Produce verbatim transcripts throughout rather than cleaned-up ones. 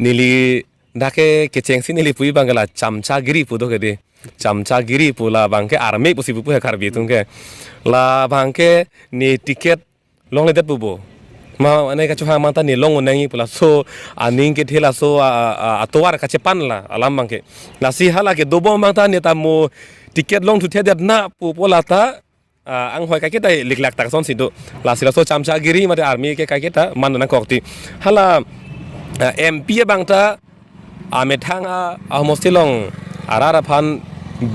Neli dak ke kechengsi neli pu abang ke la chamchagiri pu do ke di. Chamchagiri pu la abang ke arme pusi pupo he Karbi atum ke. La abang ke ne ticket longledet pupo. Ma ne kachehang abang ta ne long un nangji pu laso aning kethe laso a, a, a, atovar kachepan la alam abang ke. Lasi hala kedo bom abang ta ne ta mo ticket longthuthedet na pupo la ta, ah, anghoi kaiketa liklak tak asonsi do. Lasi laso chamchagiri mate arme ke kaiketa man nangkok ti. Hala, ah, M P abang ta amethang a, a homosti along arat aphan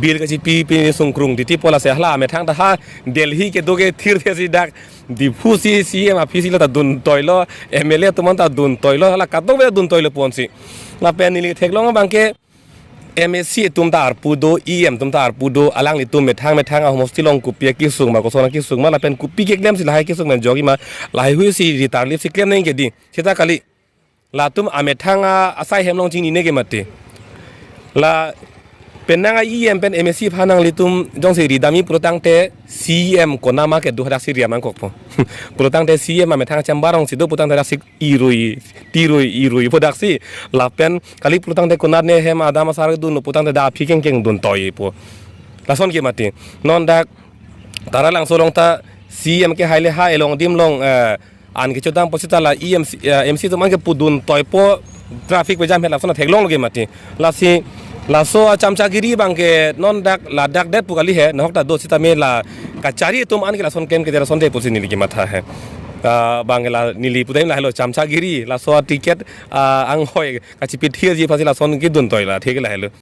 bill kachipi pi sungkrung titi pu lasi hala amethang ta ha Delhi kedo ke thirthesi dak Diphu si C M aphi si la ta duntoilo, M L A atum an ta duntoilo, hala kadokave duntoilo ponsi. Lapen neli theklong abang ke M A C atum ta arpu do, E M atum ta arpu do, alanglitum methang methang a homosti along kopi akesung ma, koson akesung ma, lapen kopi keklemsi lahai kesung pen jokji ma, lahaihui si ritarlip si klem nangji ke di. Seta kali. Latum amethang a asai hem along chinine ke mati. La penang a E M pen M A C aphan nanglitum jongsi ridamji pulotangte C M konat ma kedo hadaksi riam nangkokpo. Pulotangte C M amethang chamber alongsi do pulotangte daksi irui, tirui, irui pu daksi. Lapen kali pulotangte konat ne hem adam asar dunlo pulotangte dak aphi kengkeng duntoipo. Lason ke mati. Non dak Taralangso along ta C M ke haile ha along adim along, eh, an kechodam pu seta la E M C, eh, M C atum an ke puduntoipo traffic pejam he lason theklonglo ke mati. Lasi laso a chamchagiri abang ke non dak ladak det pu kali he, nahok ta do seta me la kachari atum an ke lason klem ke lason det pusi neli kematha he. Ah, abang ke la neli pudam lahelo chamchagiri, laso a ticket, ah, anghoi kachipithirji aphansi lason keduntoi la thik lahelo.